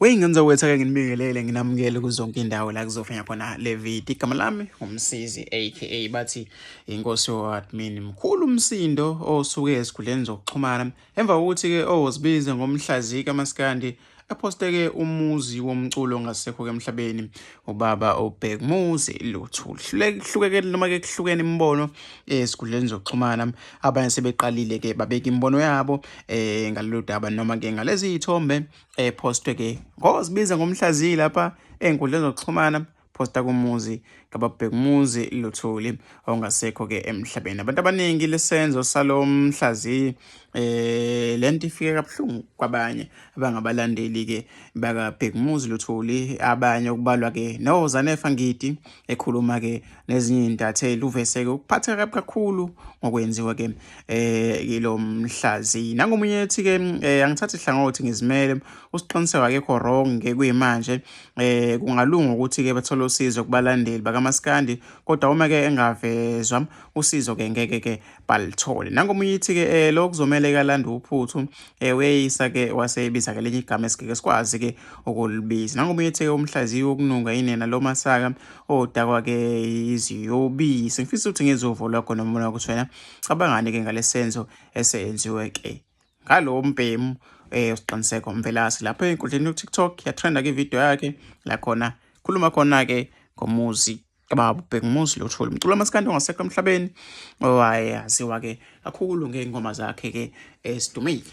Weyingane zakwethu ake nginibingelele nginamukele kuzonke indawo la kuzofika khona le video. Igama lami uMsizi aka bathi inkosi yo-admin. Mkhulu umsindo osuke ezikhundleni zokuxhumana emva kokuthi-ke ozibize ngomhlaziyi kamaskandi ephosteke umuzi womculo ongasekho-ke emhlabeni ubaba uBhekumuzi Luthuli. Hlukeke noma-ke kuhlukene imibono ezikhundleni zokuxhumana. Abanye sebeqalile-ke babeka imibono yabo ngalolu daba noma-ke ngalezi y'thombe ephostwe ke ngozibiza ngomhlaziyi lapha ey'nkundleni zokuxhumana posta kumuzi kababhekumuzi Luthuli ongasekho ke emhlabeni. Abantu abaningi lesenzo salomhlaziyi lento ifike kabuhlungu kwabanye abangabalandeli ke bakaBhekumuzi Luthuli, abanye okubalwa ke noZanefa Ngidi ekhuluma ke nezinye izintatheli uvese ke ukuphatheka kabi kakhulu ngokwenziwa ke kilo mhlazi. Nangomunye ethi ke angithathi hlangothi ngizimele, uSiqiniseko akekho wrong ke kuyimanje, kungalunga ukuthi ke bathole usizo kubalandeli bakaMaskandi, kodwa uma ke engavezwa usizo ke ngeke ke balithole. Nangomunye ithi ke lo kuzomele kalanda uphuthu, uyeyisa ke wasebiza ke lenye igama esingeke sikwazi ke ukulibiza. Nangomunye ithi ke umhlaziyi wokununga inena lo masaka odakwa ke iziyobisi. Ngifisa ukuthi ngizwe uvo lwakho nombono wakho ukuthi wena cabangani ke ngalesenzo esenziwe ke ngalowo mbhemu uSiqiniseko Mvelase lapho enkundleni yoTikTok. Yatrenda ke ividiyo yakhe la khona khuluma khona ke ngomuzi kababa uBhekumuzi Luthuli, umculo wamaskandi ongasekho emhlabeni owayeyaziwa ke kakhulu ngey'ngoma zakhe ke ezidumile.